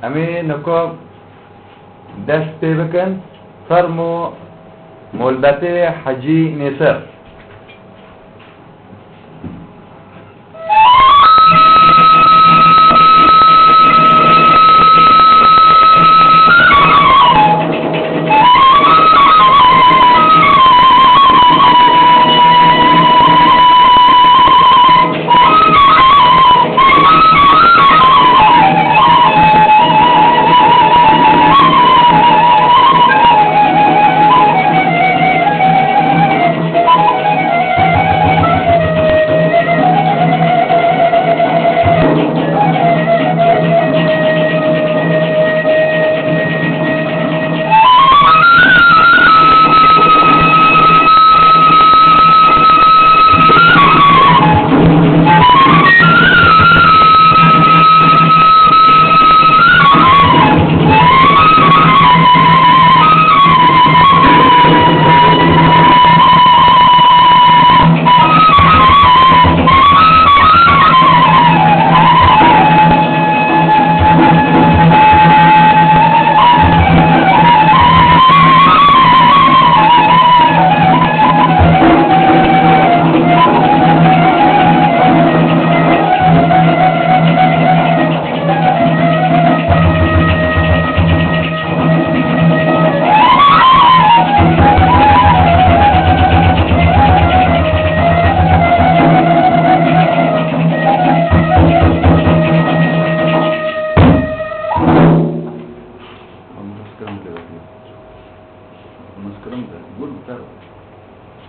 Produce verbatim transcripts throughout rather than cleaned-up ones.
Em ê nika dest pê bikin. Fermo, molbetê Hecî Nêsir.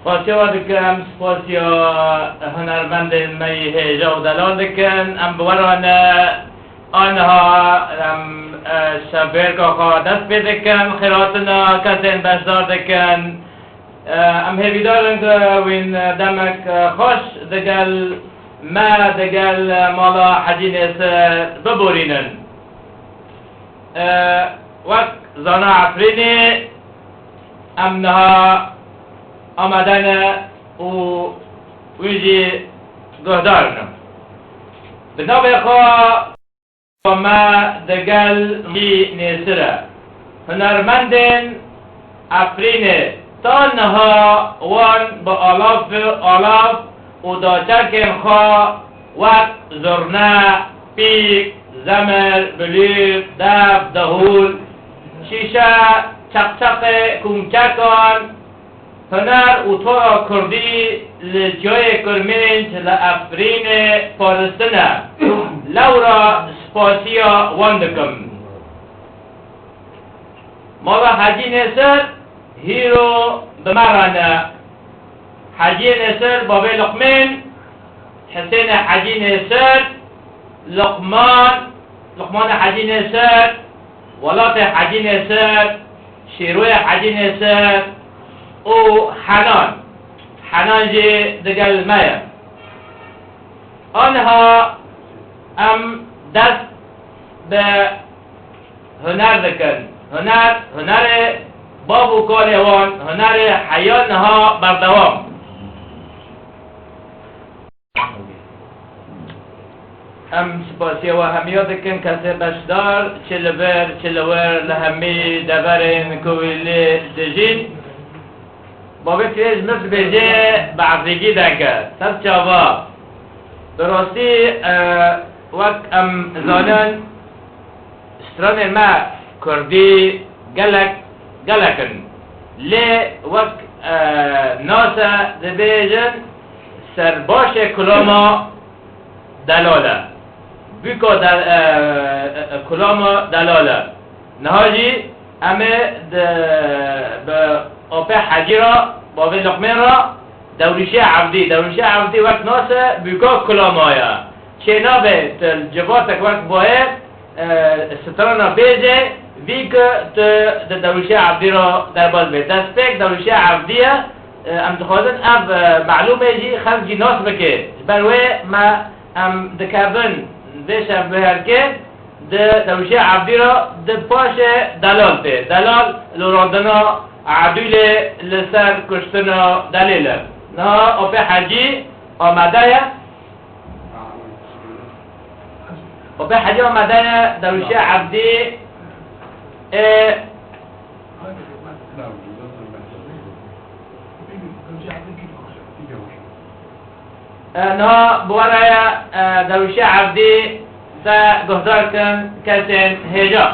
Spasiya we dikim, spasiya hunermendên me yî hêja û delal dikin. Em bi we re ne, aniha em, e, şevbêrka xwe dest pê dikin, xêrhatina kesên beşdar dikin. E, em hêvîdar in ku wîn demek, e, xweş digel me, digel mala Hecî Nêsir biborînin. E, wek zana Efrînê, em niha amade ne û wî jî guhdar ne. Bi navê xwe me digel Hecî Nêsir e. Hunermendên Efrînê ta niha wan bi alaf, alaf û daçerkên xwe wek zurne, pîk, zemir, bilûk, def, dehûl, şîşe, çeqçeqê kûmkekan, huner û tora kurdî li Çiyayê Kurmênc li Efrînê paristine. Lewra spasiya wan dikim. Mala Hecî Nêsir hîro bi me re ne. Hecî Nêsir, bavê Luqmên, Hisênê Hecî Nêsir, Luqman, Luqmanê Hecî Nêsir, Welatê Hecî Nêsir, Şêroyê Hecî Nêsir û Henan. Henan jî digel me ye. Aniha em dest bi huner dikin. Huner, hunerê bav û kalê wan, hunerê heya niha berdewam. Em spasiya we hemiya dikin, kesê beşdar, çi li vir, çi li wir, li hemî deverên ku wî lê dijîn. Bavê Kirêj mir dibêje, bi efrîkî deng e. Ser çava? Bi rastî, e, wek em zanin, stranên me kurdî gelek, gelek in. Lê wek, e, nas e dibêjin, serbaşê kulama delal e. Bûka del-, e, e, e, kulama delal e. Niha jî em ê di, bi apê Hecî re, bavê Luqmên re, Dewrîşê Evdî. Dewrîşê Evdî wek nas e, bûka kulama ye. Çênabe tu li civatek wek bayê, e, strana bêje, vî ku tu di Dewrîşê Evdî re derbas bê. Destpêk Dewrîşê Evdî ye. E, em dixwazin ev, e, melûmê jî xelk jî nas bike. Ji ber wê me, em dikevin vê şevbêrkê di Dewrîşê Evdî re, di paşê delal tê. Delal lorandina Edûlê li ser kuştina delêl e. Niha apê Hecî amade ye. Bi hediya me de ye Derwişê Evdî. Ê, e, niha bi we re ye, e, Derwişê Evdî, se guhdar kin kesên hêja.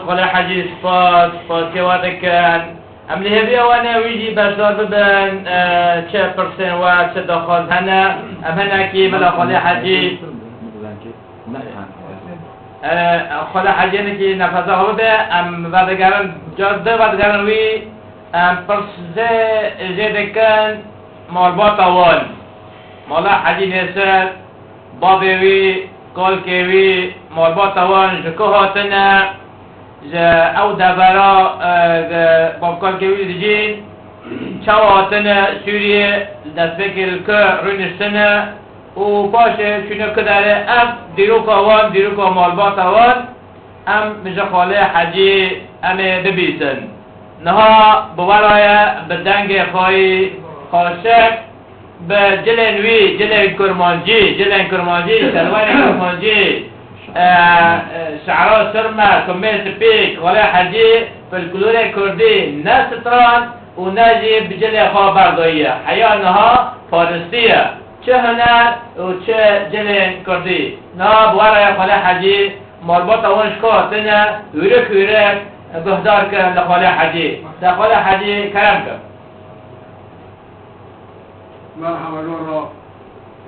Xalê Hecî, spas, spasiya we dikin. Em li hêviya we ne wî jî beşdar bibin, e, çi pirsên we, çi daxwaz hene, em hinekî bila Xalê Hecî, e, Xalê Hecî hinekî nefesa xwe bibe, em vedigerin, car di vedigerin wî, em pirsê jê dikin, malbata wan. Mala Hecî Nêsir, bavê wî, kalkê wî, malbata wan ji ku hatine, ji ew devera, e, bavkalkê wî dijîn, çawa hatine Sûriyê, li destpêkê li ku rûniştine û paşê çûne ku derê, ev dîroka wan, dîroka malbata wan, em ji Xalê Hecî em ê bibîsin. Niha bi we re ye, bi dengê xwe yî xweşik, bi cilên wî, cilên kurmancî, cilên kurmancî, şelwarên kurmancî, e, e, şe'ra sirme, kumê spî, Xalê Hecî, folklorê kurdî ne stran û ne jî bi cilê xwe berdayiye. Heya niha paristî ye. Çi huner û çi cilên kurdî. Niha bi we re ye Xalê Hecî, malbata wan ji ku hatine, hûrik hûrik guhdar kin li Xalê Hecî. De Xalê Hecî kerem kin. Merhaba, wan re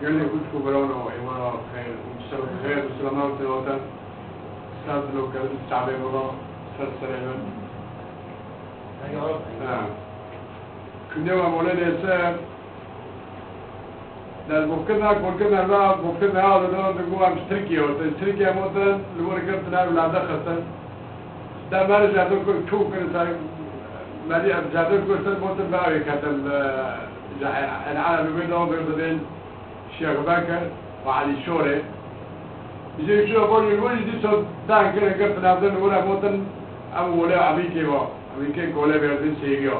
gelê xwişk û birano, êwara xêr û ser xêr û selamet watan. Ser dilo ker çavê min re, ser serê min. Ha. Kundê we molê nêse. Dest bokirina, korkirina ra, bokirina ya didon, digo em ji Tirkiye otin. Tirkiye motin, li wir girtin ev lade xistin. De mer jadin ku çû kirin ser, merî ev jadin ku ser motin be ew ketin, e, ji En'ana bi wê dawam bir bidin Şêx Bekir ve Elî Şorê. Ji şu bor li wir jî dîso dan kirin girtin ev din li wir motin ev wole Amîkê va. Amîkê kole berdin sêviya.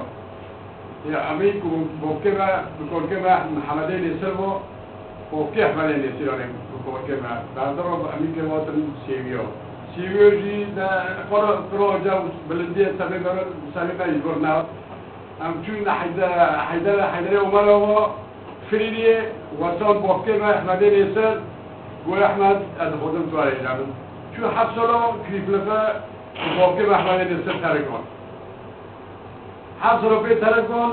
Ya, em ê ku bokê me, bi kolkê me Mihemedê Nêsir bo, bokê Ehmedê Nêsir, yanî bi kolkê me. Berdiro bi Amîkê watin Sêwiyo. Sêwiyo jî de qoro, qiro oca û bilindiyê serê me, serê me jî gor nav. Em çûn Heyde-, Heyder-, Heyderê Omerovo, Firîniyê, wesan bokê me Ehmedê Nêsir, got, Ehmed, ez dixwazim tu arê jabim. Çû heft sala, kîflife, bokê me Ehmedê Nêsir terikon. Heft sala pê telefon,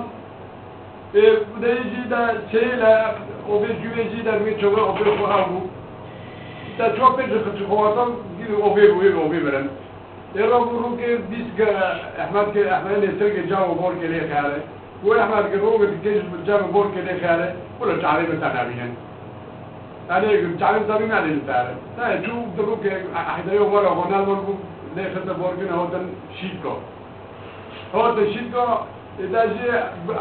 ê, derê jî de çêyê le, ovê cûvê jî de wê çawa ovê xwe hebû. Te çawa pê ji xwe, ji xwe watan, gî ovê bû, wê ovê mirin. Ê, ra bû rûkê bîst ge, Ehmed ke, Ehmed Nêsir ke cam û borkê lê xeyare. Wê Ehmed ke rûkê dike ji cam û borkê lê xeyare, wilo çavê min te nebînin. Yanî çavê min te bînin, yanî min te. Te çû di rûkê, Ehderê Omar, Omar bû, lê xiste borkê ne hotin şît ko. Hate şîka, êda jî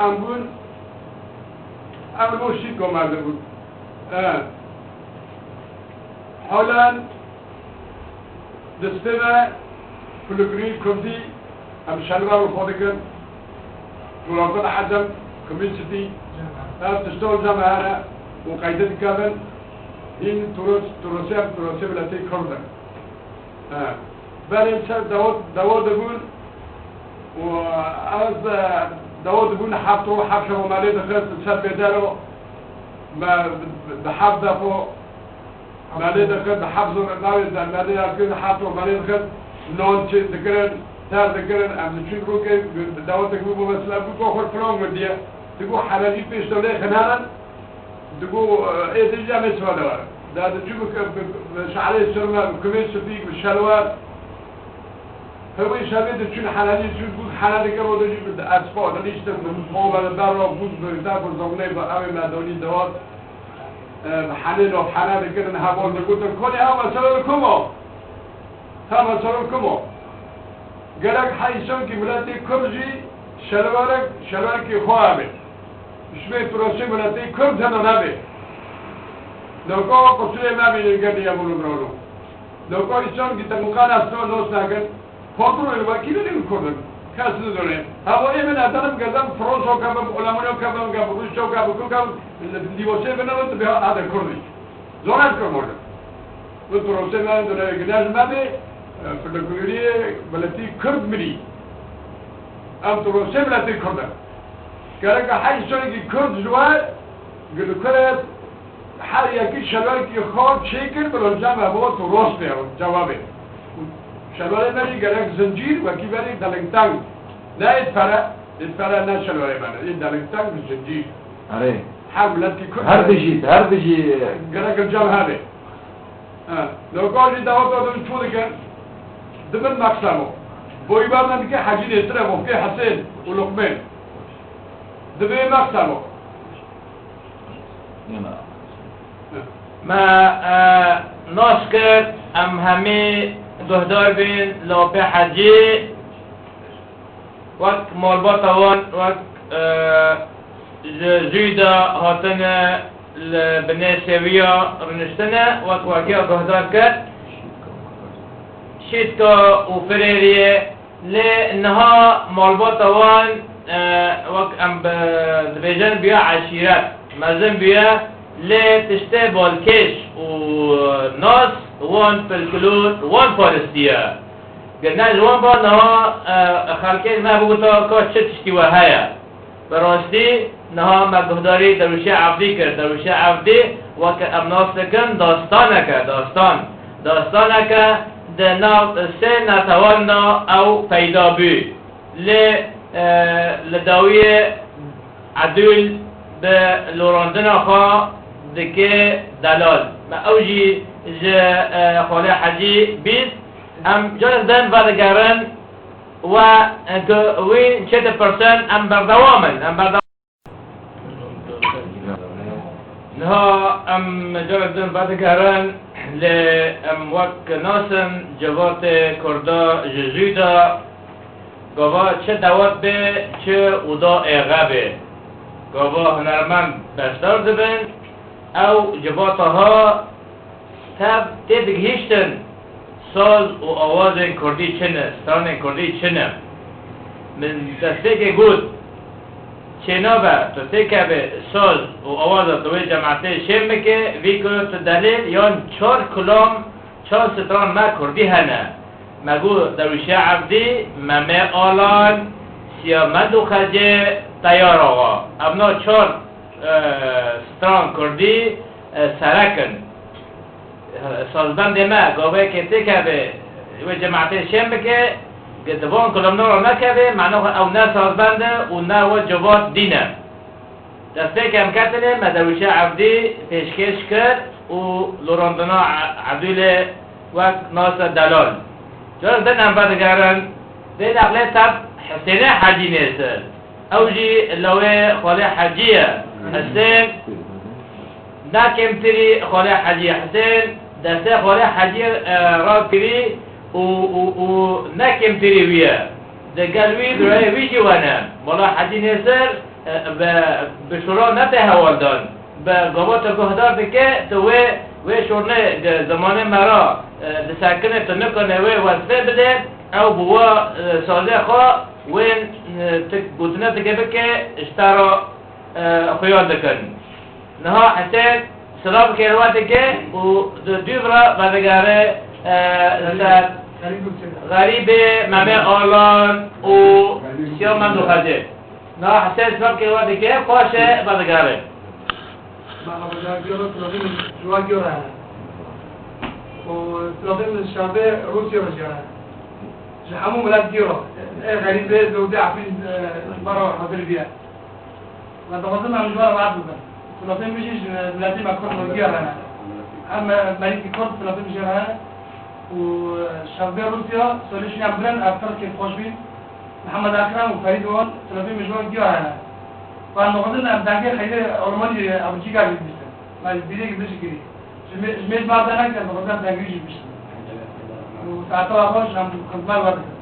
em bûn, em li bo şîka merdibûn. E, Holan, destê me, kulukirî kurdî, em şelwa û xwe dikin, kulakot hecem, kumî spî, ev tişta li me hene û qeyde dikevin, hîn turos, turosê, em turosê miletê kurd in. He. Berê ser dewa, dewa dibûn û ez, e, dewa dibûn heft roj, heft şev me lê dixist ser bêdero, me bi heft depo me lê dixist, bi heft zor navê de me lê yakir, heft roj me lê dixist, non çê dikirin, ter dikirin, em diçûn rûkê, dewa dibû bo mesela bû ko xwe filan girdiye, dibû herelî pêş de lê xinarin, Digo, ê, din jî em ê siva de werin. Da diçû bi, bi, bi şe'rê sirme, bi kumê spî, bi şelwar. Hewê şevê diçûn henelî, çûn bûz hene dikir, o de jî bi espa, dilîştin, bi xo ve li ber re bûz bi, da bi zonê bi, ew ê me donî dewat. E, bi henê navhene dikirin, heval digotin, konê ew mesela li kom o? Ew mesela li kom o? Gerek her însankî miletê kurd jî şelwarek, şelwarekî xwe hebe. Ji vê pirosê miletê kurd hene nebe. Lewka qusurê me bînin gelî ya bûn birano. Lewka însankî te muqana sino nos nakin, kontrolê wekîlê li kurd in. Kes nizane. Havo ê min etenim gezem Fransa ke bim, Almanya ke bim, ke Rûsya ke bim, ke bim, lîwosê binarin, tu bê hade kurdî. Zonet kurmancî. Bi turosê me dine gine ji me bê, e, filekulîriyê miletî kurd mirî. Em turosê miletî kurd in. Gereka her însanekî kurd ji we, gilukere her yekî şelwekî xwe çêkir, bi loncam me bo turos bê, cewabê. Şelwarê me jî gerek zincîr, wekî verê delingteng. Ne êd pere, êd pere ne şelwarê me ne. Ê delingteng bi zincîr. Erê. Her miletî Kurd Her dijî, her dijî. Gerek cem hebe. Ha. Lewka jî daweta din çû dikin. Dibin meqsemo. Boyî berdin dike Hecî Nêsir e, bo bike Hesên û Luqmê. Dibê meqsemo. Yana. Me, e, nas kir, em hemî guhdar bîn, Lapê Hecî, wek malbata wan, wek, e, ji zû de hatine li binê sêwiya rûniştine, wek wakiya guhdar kir. Şîtka û firêriyê Lê niha malbata wan, e, wek em bi-, dibêjin bûye eşîret, mezin bûye, lê tiştê balkêş û nas wan pilkilor wan parstiye. Ger ne ji wan ba niha, e, xelkê me bigota ka çi tiştî we heye. Bi rastî, niha me guhdarî Derwişê Evdî kir. Derwişê Evdî weke em nas dikin, dastanek e, dastan. Dastanek e di nav sê netewan de ew peyda bû. Lê, e, li dawiyê Edûl bi lorandina xwe dike delal. Me ew jî ji, e, Xalê Hecî bîst. Em carek din vedigerin. We, e, ku wî çê dipirsin, em berdewam in. Em berdewam. Niha em carek din vedigerin, lê em wek nasin, civatê Kurda ji zû de gava çi dewet bê, çi oda êxe bê. Gava hunermend beşdar dibin, ew civata ha Tev tê digihîştin saz û awazên kurdî çi ne, stranên kurdî çi ne. Min destpêkê got, çênabe tu têkevê saz û awaza tu wê cemaetê şên bike, vî ku tu delêl yan çar kulam, çar stran me kurdî hene. Me got Derwişê Evdî, Memê Alan, Siyamend û Xecê, Teyar Axa. Evna çar, e, stran kurdî, e, serek in. Sazbendê me, gavê ke têkeve wê cemaetê şên bike, ge di van kulamna ra nekeve, mena xwe ew ne sazbend e û ne we civat dîn e. Destpêk em ketine, me Derwişê Evdî pêşkêş kir û lorandina E-, Edûlê wek nase delal. Car din em vedigerin, vê neqlê tev Hisênê Hecî Nêsir. Ew jî lawê Xalê Hecî ye. Hisên ne kêmtirî Xalê Hecî ye. Hisên destê Xalê Hecî, e, rakirî û, û, û ne kêmtirî wî ye. Di gel wî birayê wî jî wene. Mala Hecî Nêsir, e, bi, bi şura netê hewaldan. Bi gava te guhdar dike, tu wê, wê şornê di zemanê me ra, e, disekine, tu nikane wê wezfê bide, ew bi wa, e, sazê xwe wên, e, tik gotine dike bike, ji te ra, e, xuya dikin. Niha Hisên silav kêr we dike û di dûv re vedigere, e, ser Xerîbê Memê Alan û Siya Mend û Xecê. Na Hisên silav kêr we dike, paşê vedigere. Merhaba, gel, gel, silavê min ji we gel hene. Û silavê min ji şevê Rûsya re jî hene. Ji hemû milet gel re. Ê xerîbê, zewdê Efrîn, e, ji me re hazir biye. Ve dixwazim em ji we re wext bibin. Silavê min jî ji miletê me Kurd re gel hene. Em, e, merîkî Kurd silavê min jê re hene. Û, e, şevbê Rûsya, solê şûn em birin, ev pir kêfxweş bî. Mihemed Ekrem û Ferîd wan, silavê min ji wan giya hene. Van dixwazin em dengê xeyrê Almanî, Amerîka jî bibîstin. Me ji bîrê bişkirî. Ji me, ji mêj me ve neke, dixwazin em dengê jî bibîstin. Û saeta we xweş, em xizmet we dikin.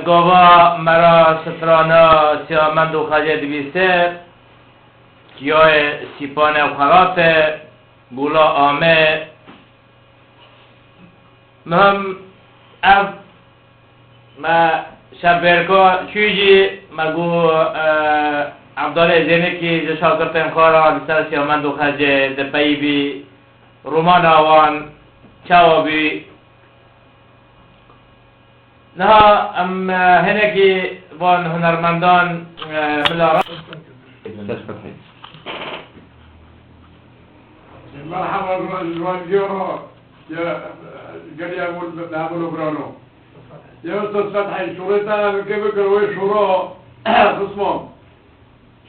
Gava me ra strana Siyamend û Xecê dibîse, Çiyayê Sîpane û Xelate, Gula Ame. Muhim, ev me şevbêrka çû jî me got, e, Evdalê Zênikî ji şagirtên xwe re li ser Siyamend û Xecê dipeyivî, romana wan çawa bî. Niha em, e, hinekî van hunermendan, e, bila ra- Merhaba, Rojiyoro, ya, geriya bul, nabul brano. Ya, Ustaz Fethî, şûrê te min kê bikir, wê şûro, Osman.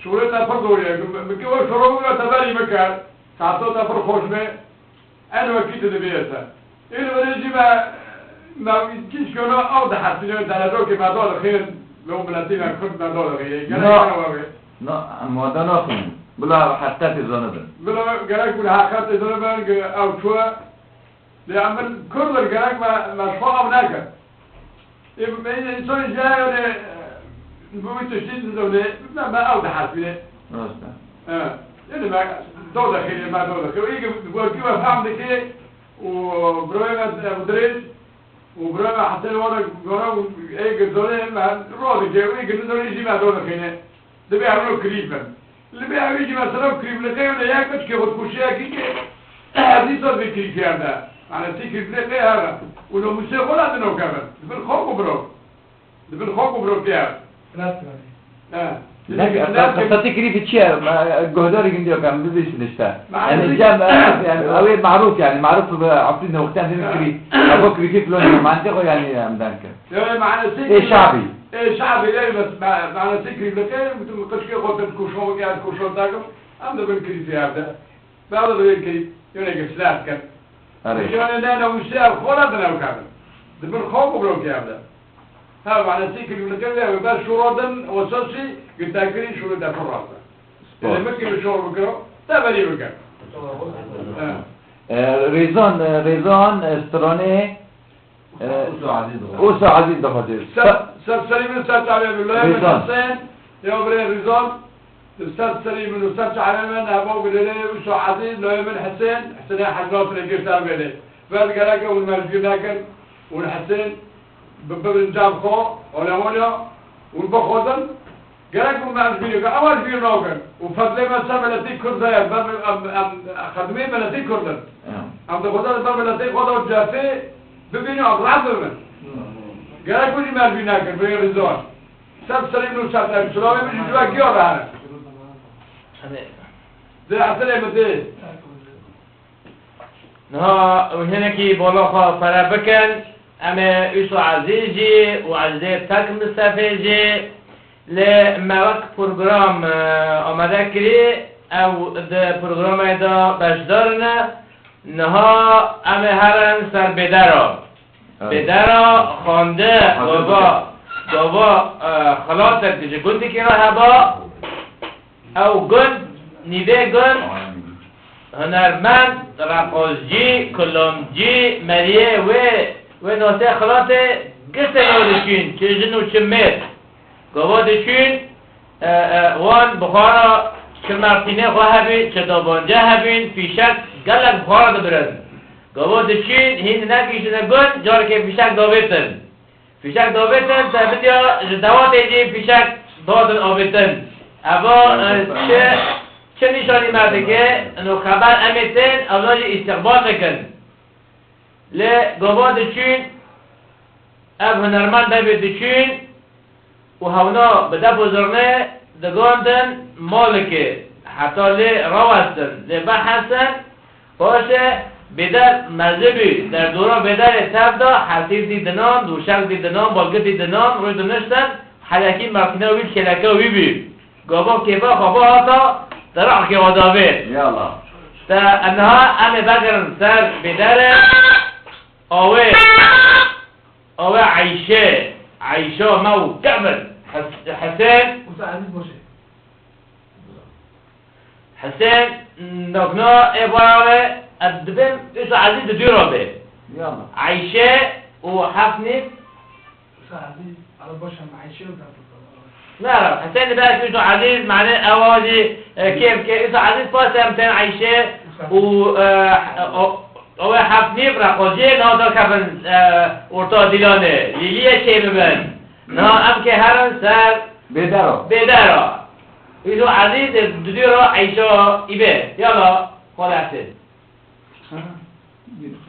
Şûrê te pir zor ye, min kê wê şûro bikir, te berî bikir. Saeto te pir xweş be. En wekî tu dibê ser. Ê li virê jî me, me kîç keno ew dihesîne, derecokê me da dixin, li û miletî me Kurd me da dixin. Gerek Na, ne wê. Na, em wada naxwînin. Bila heqetê zanibin. Bila gerek bû li heqetê zanibin, ki ew çû. Lê em bin Kurd in, gerek me, me ji xwe ew nekin. Ê, me, însan ji ya, yani, e, bi wî tiştî dizewne, me, me ew dihesîne. Rast e. E, yani me do dixîne, me do dixîne. Ê, wekî we fehm dike û birayê me, e, dirêj û birayê me Hesen wana gora û ê, ki zone me ro dike, ê, ki nizone jî me do dixîne. Dibê hemû krîp in. Li vê evî jî mesela krîplixê wê ya keçikê xwe dikuşe yekî ki dîsa vê krîpî herde. Manetî krîplixê hebe. Û nomûsê xwe re dino kevin. Di bin xwe ku biro. Di bin xwe ku biro kê hebe. Rast e. He. Nek, qeseti krîpî çi ye? Me, guhdarî gindiyo ke em bibîstin işte. Manetî Yani cem, e, yani, ew ê marûf yani, marûf bi Efrîn wextiyan dîn krîp. Evo krîpî filon, manetî xwe yani em derkin. Yo, manetî Ê şabî. Ê şabî, ê mes-, ma-, manetî krîplixê, gotim, qişkê xwe te dikuşon, ya dikuşon takim, em dibin krîpî herde. Bela dibin krîp, yone ke silah dikin. Erê. Yone ne, ne, wî silah xwe re din ew kabin. Dibin xwe ku blokê herde. Ha, manetî krîplixê, ya, bes şûro din, o sosî, gita kirî, şûro te pir rast e. Spor. Yone min ki bi şor bikiro, te berî bikir. Ha. E, Rêzan, e, Rêzan, e, stranê, Usa Ezîz dixwaze. Usa Ezîz dixwaze. Ser, ser serî min, ser çavê min, loyê min Rêzan. Hesen, ya birê Rêzan, ser serî min û ser çavê min, heba gulêlê Usa Ezîz, loyê min Hesen, Hesenê Hecrat rêgê ser bêlê. Ber gerek hûn me ji bîr nekin, hûn Hesen, bi, bibin cem xwe, olê olê, hûn bixwazin, Gerek bû me em ji bîr nekin, ew ji bîr nakin. Û fedlê me ser miletî Kurd heye, ber em, em xedimê miletî Kurd in. Ya. Em dixwazin li ber miletê xwe de cefê bibînin, em rehet bibin. Gerek bû jî me ji bîr nekin, birê Rîzwan. Ser serî min û ser te, silavê min ji civakî ya re hene. Dê esilê min dê. Niha em hinekî bala xwe pere bikin, em ê Îso Ezîz jî û Ejdê Tek Misefê jî lê me wek program, e, amade kirî, ew di programê de beşdar ne. Niha em ê herin ser bêdera. Evet. Bêdera xwende, Hadi gava, bakalım. Gava, e, xelatek ji gundekî re heba. Ew gund, nîvê gund, hunermend, reqozcî, kilomcî, meriyê wê, wê nasê xilatê, giş têna diçûn, çi jin û çi mêr. Gava diçûn, e, e, wan bi xwe re çi mertînê xwe hebî, çi dabanca hebîn, fîşek gelek bi xwe re dibirin. Gava diçûn, hîn dinekîştine gund, carekê fîşek davêtin. Fîşek davêtin, te bidiya ji dewatê jî fîşek dadin avêtin. Eva, e, çi, çi nîşanî me dike, ino xeber em ê tên, eva jî îstîqbal dikin. Lê gava diçûn, ev hunermend devê diçûn, û hewna bi def û zirnê digandin malikê, heta lê rawestin, lê behesen, paşê bêder mezin bû, derdora bêderê tev da, hesîr dî dinan, dûşek dî dinan, balgit dî dinan, rû diniştin, helekî mertîna wî, kêleka wî bû. Gava kêfa xwe bihata, diraqê xwe davêt. Yala. Te niha em ê vegerin ser bêderê, awê. Ew e Eyşe, Eyşa me û kevin. Hes-, Hesên. Usa Aziz Boşe. Hesên, nokna ê vaya ve, ez dibêm, Usa Aziz di dûra be. Yalla. Eyşe û Hefnî. Ezîz, ala baş em Eyşe û derdikir. Ne, Hüseyin de belki Yusuf Aziz, mane ewa jî, e, kêf ke Yusuf Aziz pas em tên Eyşe û, e, o, o ve heft nîv re qociyê, na da kevin, e, orta dîlanê, lîliyê çê bibin. Na em ke herin ser Bêdera. Bêdera. Yusuf Aziz de dudî ra Eyşe îbe. Yala, xwalete. Ha, bêdera.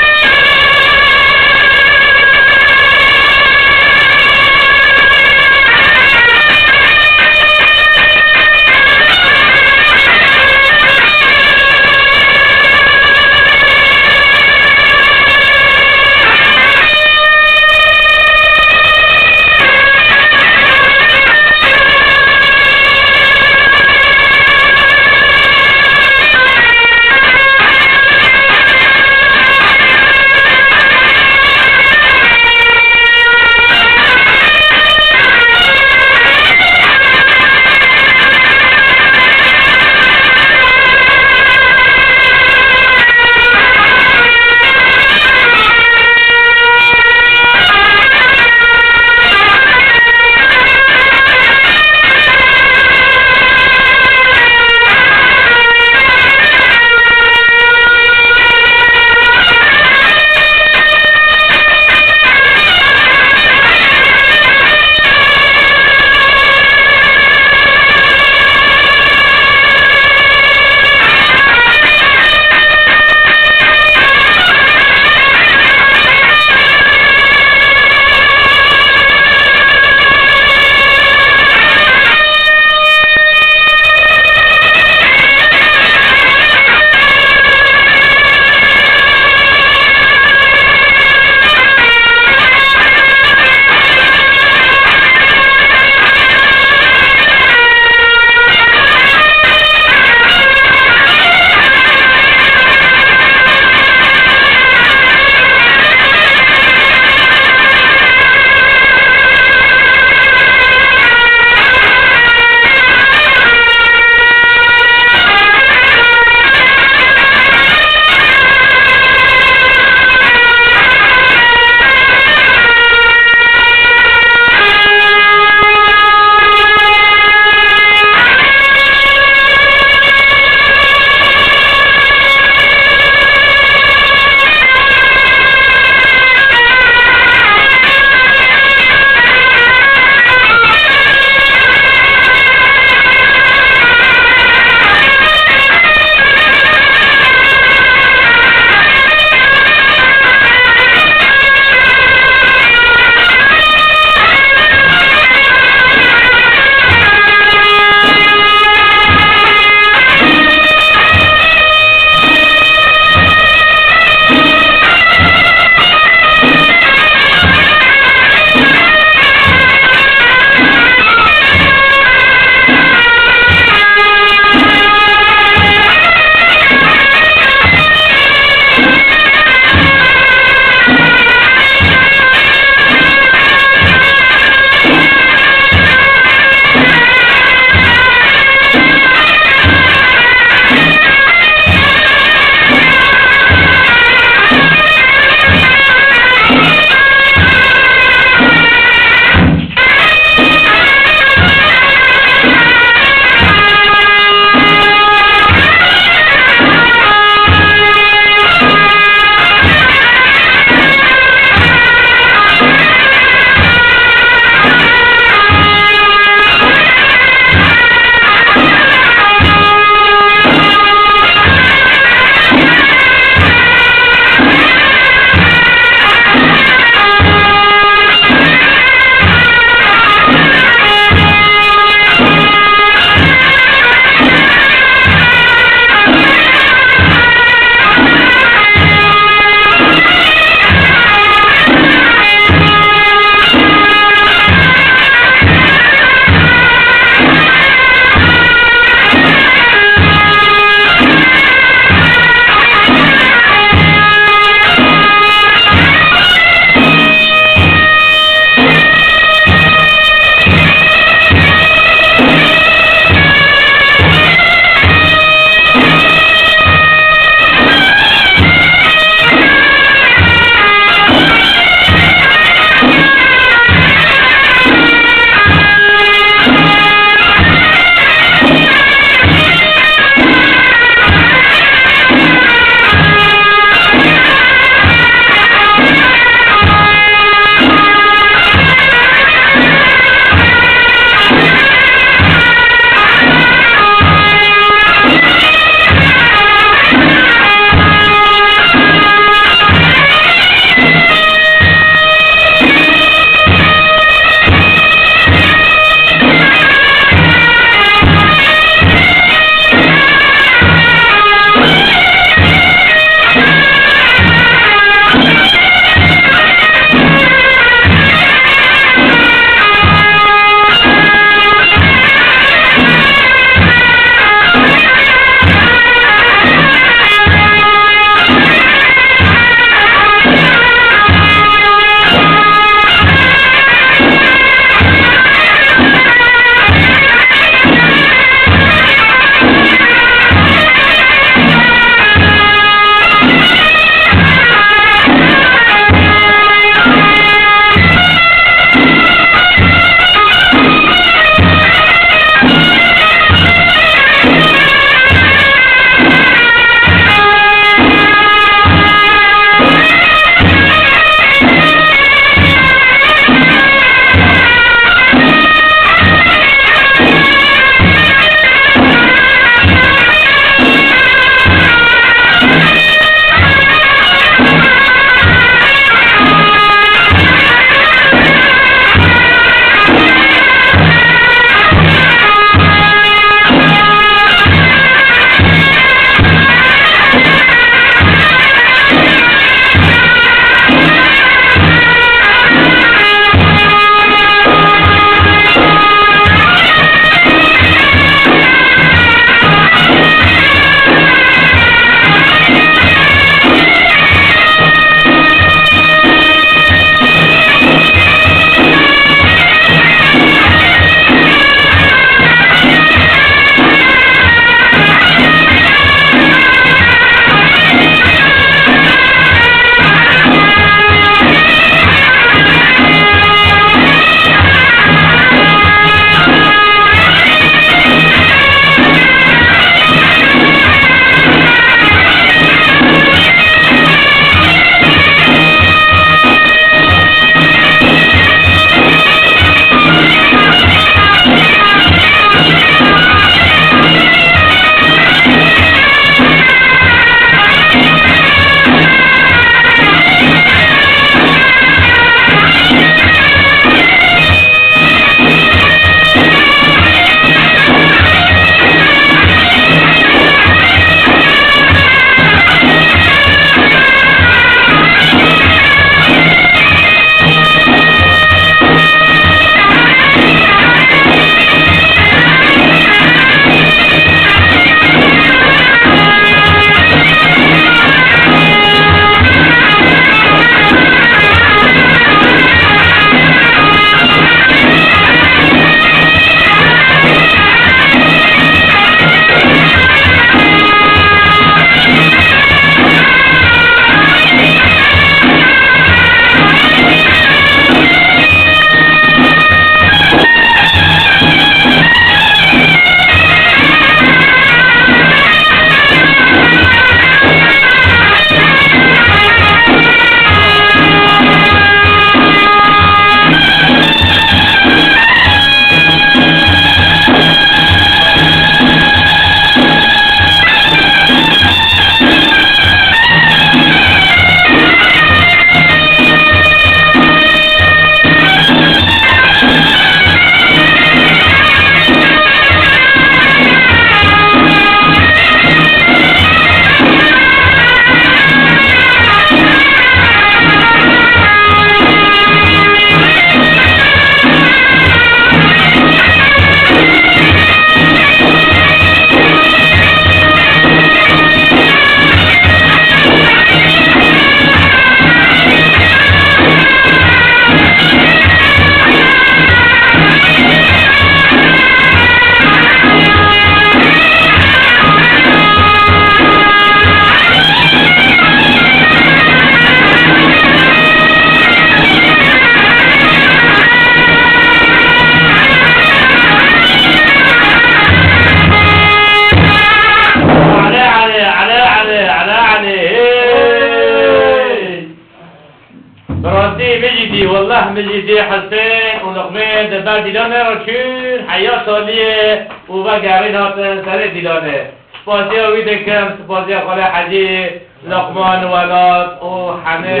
Jî Husên û Luqmê di ber Dîlanê re çûn, heya saliyê û vegerîn hatin serê Dîlanê. Spasiya wî dikim, spasiya Xwelê Hecî, Luqman, Welat û Hemê.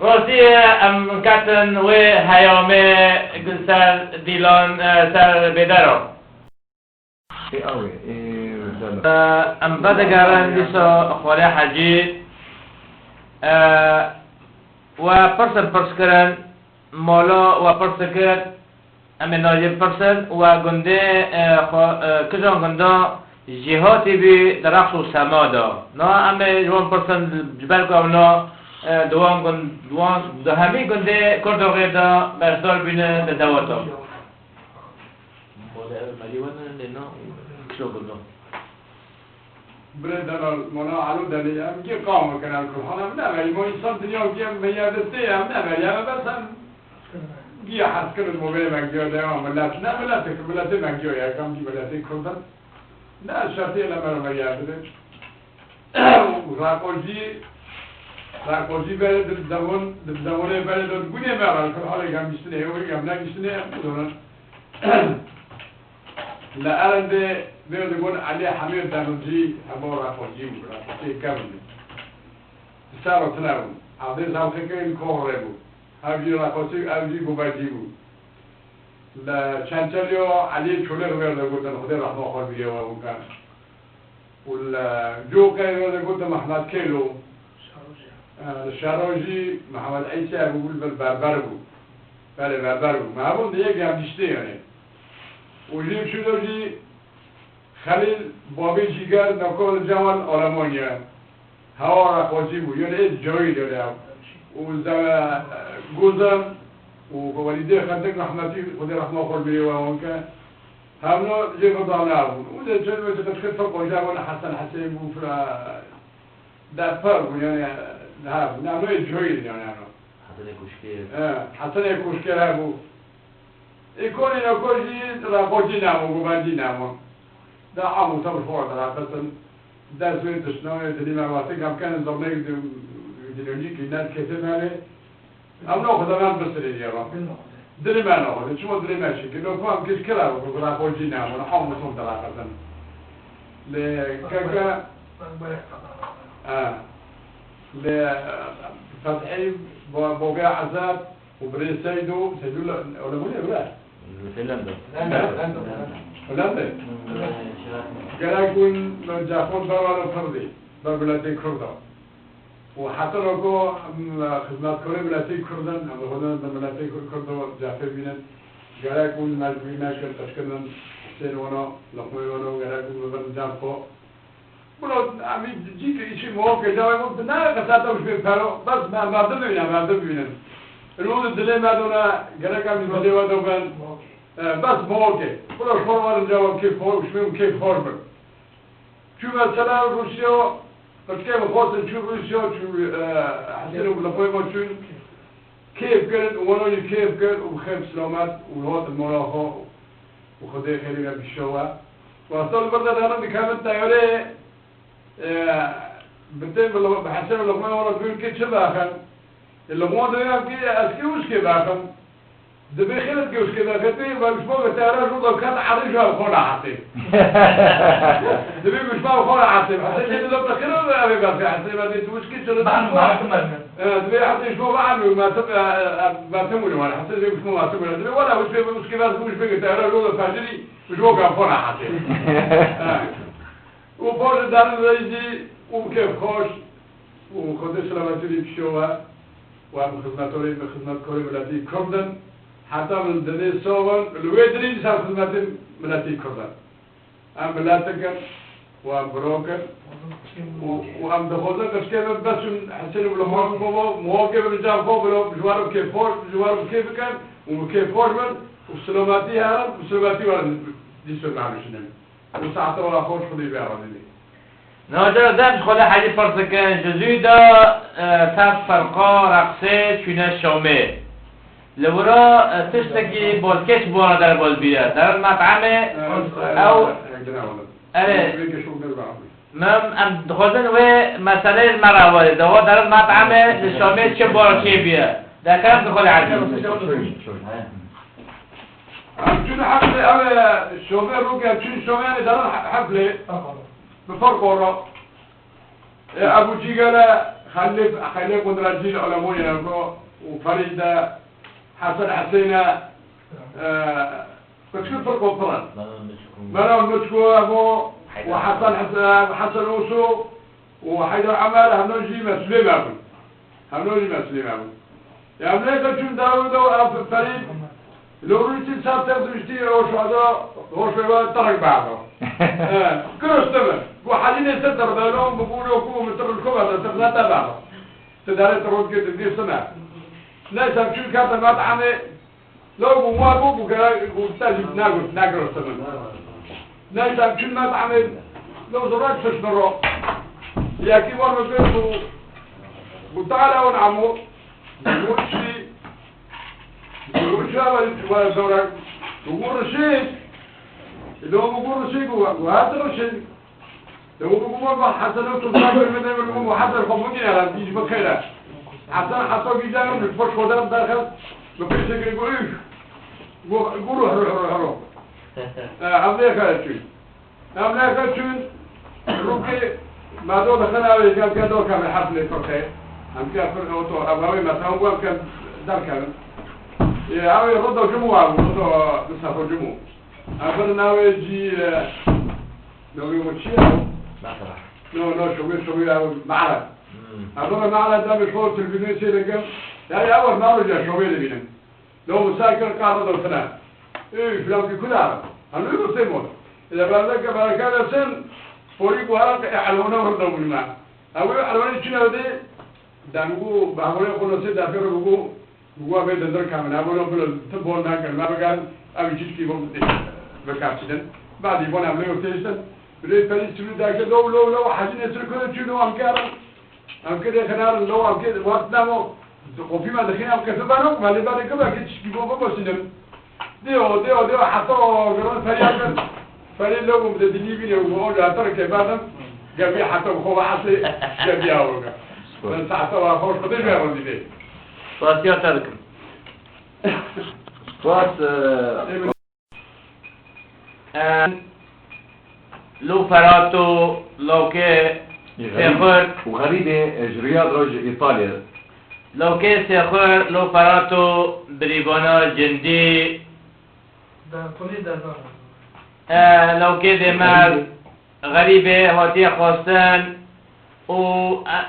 Rastî ye, em ketin wê heyamê ser Dîlan, e, ser Bêdera. Ê, ew ê, ê, Delo. E, em vedigerin dîsa Xwelê Hecî. E, we pirsin pirs kirin, mala we pirs dikir, em ê nayê pirsin, we gundê, e, xwe, e, kijan gundan jêhatî bî di reqs û sema de. Na em ê ji wan pirsin, ji ber ku ew na, e, di wan gund-, di wan, di hemî gundê Kurdoxê de beşdar bîne di deweta. Mala ev Merî wan in, lê na kişo gundan. Birê delal, mala Elo Delî, em gê qam bikin, em ku hana min nebe, îmo însan dinya gê em meyerde tê, em nebe, ya bes em gê hez kirin, mobilê me giyo de, ya millet, ne milletê, milletê me giyo ya, kam gî milletê Kurd in. Ne şertê ele me re meyerde. Û Raqocî, Raqocî berê di devon, di devonê berê de gunê me re, ku halê gem giştinê, ewê gem ne giştinê, em bidonin. Li Erendê vê digon Elî Hemîr Demircî hemû Raqocî bû, Raqocî kevin bû. Ser tune bû. Evdê zewxekên Koxrê bû. Ev jî Raqocî, ev jî Gubecî bû. Li Çençeliyo Elî Çolêx vê digotin, Xwedê rehma xwe bigê we bûkan. Û li Coqê wê de gotin Mehmet Kêlo. E, li Şaro jî Mehmet Eyse bû, li vir berber bû. Belê berber bû. Me hebûn di yek gerdiştê yanê. Û jî şudo jî Xelîl Babê Cîger, nako li Cewan Alemanya. Hewa Raqocî bû. Yanê ê cawî de ya. Û ze, e, Gozan û Welîdê Xentek rehmetî, Xwedê rehma xwe li bîrê we wan ke. Hemno jê xwe dane bûn. Û de çend wê qeçkir Tirk oja wan Hesen Hesên bû, fira derper bû, yani, ha, navê coyî, yani, ano. Hesenê Kuşkê. He, Hesenê Kuşkê hebû. Ê konê nako jî Raqocî namo, Gubendî namo. Da am û tam xor da rapetin. Dest wê dişna wê dilî me vatin, kam ken zomnek di, dilonî ki net kete nale. Em no xwe de me bisirê diye re. Dilê me naxwe de. Çima dilê me şikir? Lo ku em kir kira ku Raqocî ne, wan hewm son de raqetin. Lê keke, ha. Lê Fethî, bo-, Bogê Ezad û birê Seydo, Seydo le, öyle mi ne, öyle? Finlanda. Finlanda. Finlanda. Finlanda. Gerek hûn li Cafon berwano Kurdî, ber miletê Kurda. Û heta ku em xizmetkarê miletê Kurd in, em dixwazin bi miletê Kurd, Kurd de cafê bînin. Gerek hûn mecbûrî nekin, qeçkirinin Husên wano, Luqmê wano, gerek hûn bibin cem xwe. Bro, em î cî ki îçî mewqê cawê min ne qeseta û ji bê pero, bes me merdim bibîne, merdim bibînin. Ino di dilê me de ne, gerek em jî dilê we de bin. E, bes mewqê. Bro, ji xwe re werin cawab kêf xor, ji bê kêf xor bin. Çû mesela Rûsya, piçkê min xwestin çû Rûsya, çû, e, Hesên û Lixwê me çûn. Kêf kirin û wano jî kêf kir û bi xêr bi silamet û hatin mala xwe û Xwedê xêrê ve bişo we. Wexta li vir de derin dikevin teyarê, e, bi tê bi Li-, bi Hesên û Lixwê wana bûn kê çi vexin? Li wan de ya kê ez kê wişkê vexim? Dibê xêr ez kê wişkê vexim, dibê ve wişma ve teyara jû da ket erê jû ev xwe rahetê. Dibê wişma ev xwe rahetê. Hesên jê dilo te xêr ve evê vexê. Hesên ve dê tu wişkê çi li Banu, tu banu, banu. E, dibê hesê wişma ve anu, me tib, e, e, e, me tim wî ware. Hesên jê wişma me tim wî. Dibê wala wişkê, wişkê ve wişkê teyara jû da pejirî, wişma ev xwe rahetê. E. Û paş li derin reyzî û kêfxweş û Xwedê selametî lê pişiyo we û em xizmetorê, xizmetkarê miletî Kurd in. Heta min dilê sawin, li wê dilî dîsa xizmetê miletî Kurd in. Em miletik in û em birok in û, û em dixwazin qeçkê min beçin Hesên û Lixwê baba, muwakê min cem xwe bilo, ji wan re kêfxweş, ji wan re kêf bikin û kêfxweş bin û silametî herin û silametî werin dîsa navişinin. Û saeta we xweş, Xwedê bê razî bê. Nadir dem ji Xwedê Hecî pirs dikin, ji zû de, e, tev ferqa reqsê çûne Şamê. Li wira, e, tiştekî balkêş bi wan re derbas bîye. Derin met'emê, ew, Erê. Mem, em dixwazin wê meseleyê li me re werê. Dewa derin metamê li Şamê çi bor çê bûye. Dekem dixwe li erdî. Em çûn heflê, ev, e, Şamê rûke, em çûn Şamê, em derin he-, heflê. Bi ferqo re. E, Ebû Cîgele, Xelîf, Xelîf Qudretcî li Alemoyê re û Ferîd de, Hesen Hesêne, e, Kuçkî Tirko pir in. Mera Miçko. Mera Miçko, Ebo, Heyder û Hesen Hese-, Hesen Oso û Heyder Emer, hemno jî mesulê me bûn. Hemno jî mesulê me bûn. Ya, em neyse çûn daw û daw ev Ferîd. Lo rûtî sar tev duştî, o şuada, o şuada tarek bado. E, kırıştı mı? Bu haline se tardano, bu bu lo ku mı tırın kova da tırna tabano. Te dare te rot girdi, bir sene. Neyse, çûn kata mat ame, Lo bû, ma bû, bû gere, bû te jî nagot, nagirostibin. Neyse, çûn me tamê, lo zora tişt ro. Yekî war me bê bû, bû tala on amo, bû çi, bû çi var, var zora, bû rişin. Lo bû rişin, bû, bû hat rişin. Lewê bû bû Hesen û Sultan Mehmed Emir bû Hesen xwe bigire, dîj bixêre. Hesen heta gîja min poş xwe der derxist, bi pêşekê got, "Üf!" Got, got, "Ruh, ruh, ruh, ruh." E, em lê xere çûn. Em lê xere çûn, rûkê me do dixin, ew ê gel ke do kevin heflê firqê. Em ke firqê oto, ev awê me tam bû, em ke derkevin. E, ew ê rodo cumû ew, rodo bi sefo cumû. Em birin ew ê cî, e, Navê we çi ye? Mesela. No, no, şomê, şomê ew Me'red. Hmm. Ev re Me'red, em ji xwe televîzyonê çê dikim. Ya, ya, ew navê ya şomê dibînin. No, misal kir, qara dotine. Ey, filan ki kula. Hanû bu sê mod. Ile berde ke bereke desin, porî ku heraq e elwana hurda bûnme. Ew ê elwanê çi newdê? Dem ku bahmurê xwe nasê dafê re bû. Bi wan vê dindir ka min, ev wilo bilo ti bol nakin, me bigerin, ew cîşkî bo bikar çidin. Badî bon em lê têştin. Bilê perî çilû dake, lo, lo, lo, hecî nesir kure çû, lo, em kerin. Em kê dê xinarin, lo, em kê waqt namo. Qopî me dixîn, em kefi beno, me lê berê kibekê çişkî bo bibosînim. Dêo, dêo, dêo, heta o girin ferya kir. Ferê lo bû, bi dilî bîne û o la tirke berdim. Gebî heta xwe ve asê, gebî awoga. Spas. Ben saete wa xweş, Xwedê ji we razî bê. Spasiya te dikim. Spas, e, Em, Lo Ferato, lawkê Sêxur. Û xerîbê, e, ji Riyad re ji Îtalya. Lawkê Sêxur, Lo Ferato, birîvana cindî. E, lawkê Dêmer, xerîbê hatiye xwestin û, e,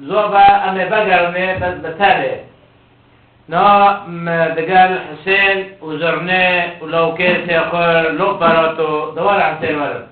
Zova em ê vegerin ê, bes bi tenê. Niha em digel Hisên û Zirnê û lawkê Sêxur, Lo Ferato, di war Hisên werin.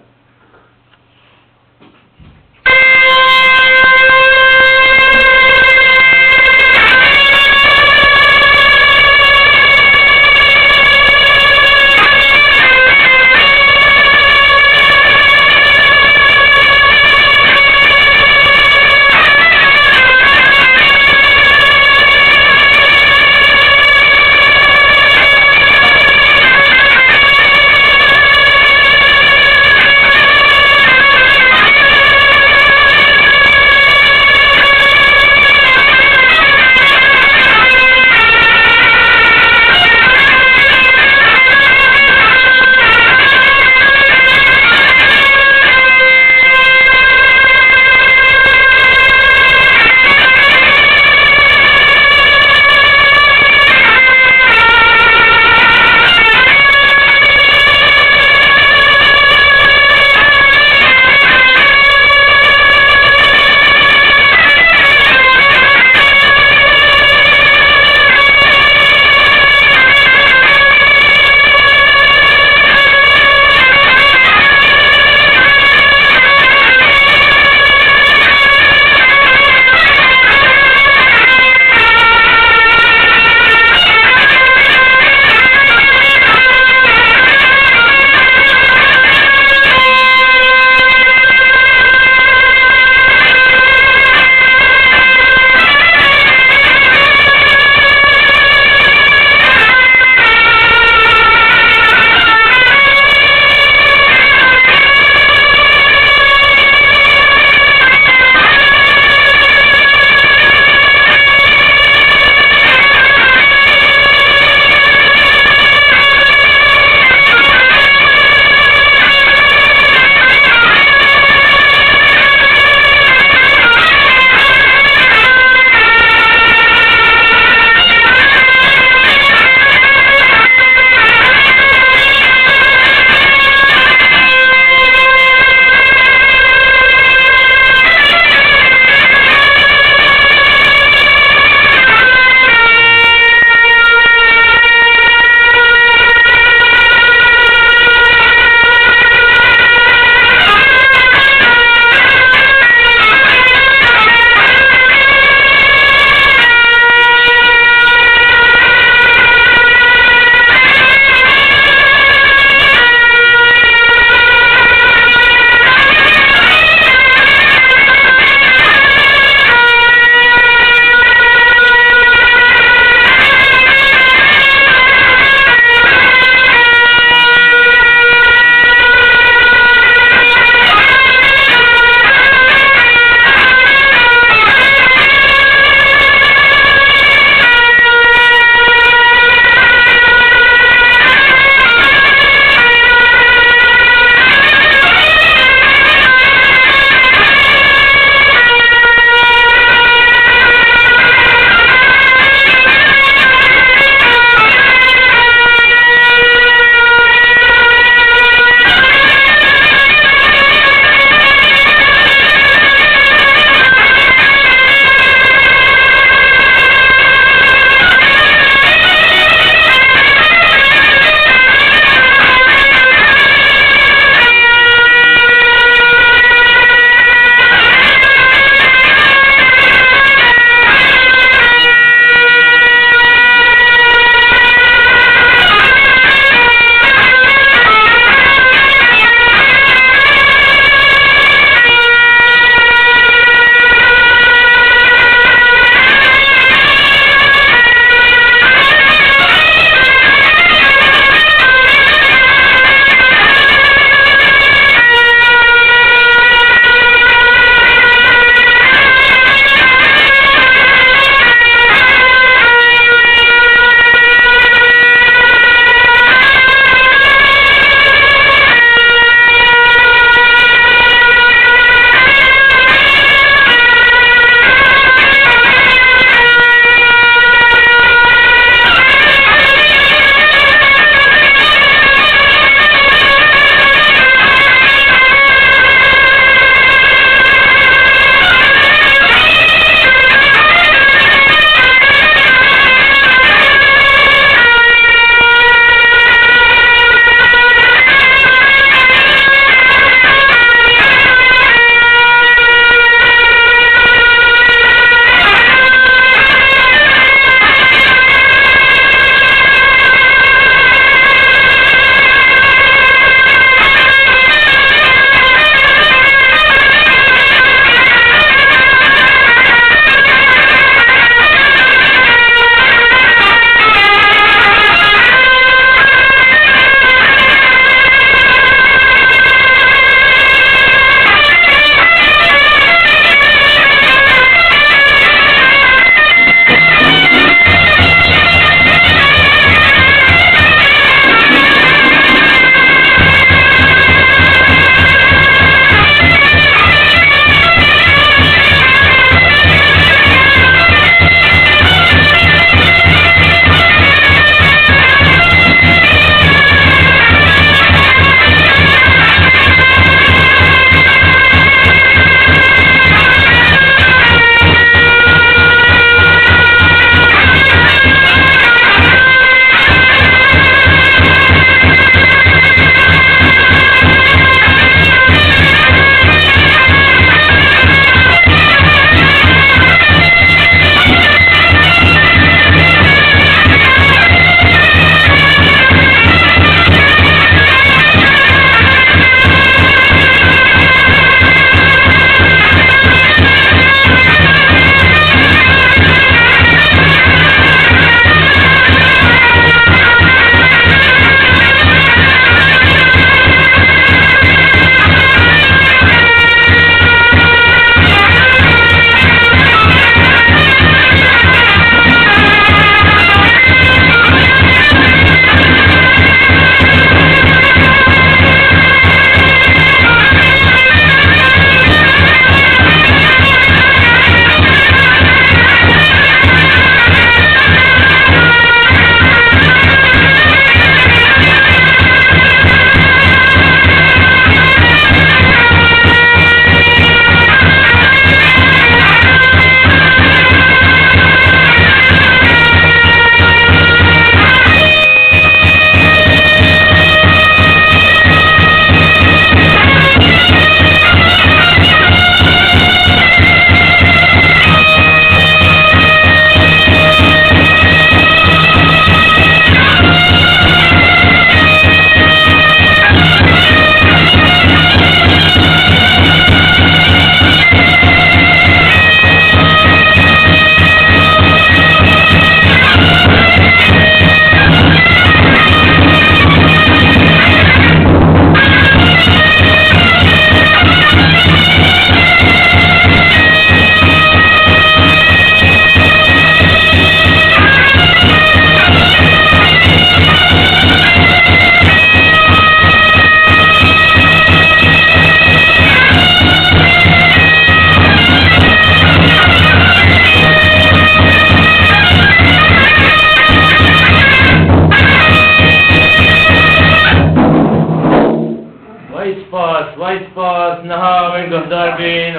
Way spas, niha wê guhdar bîn.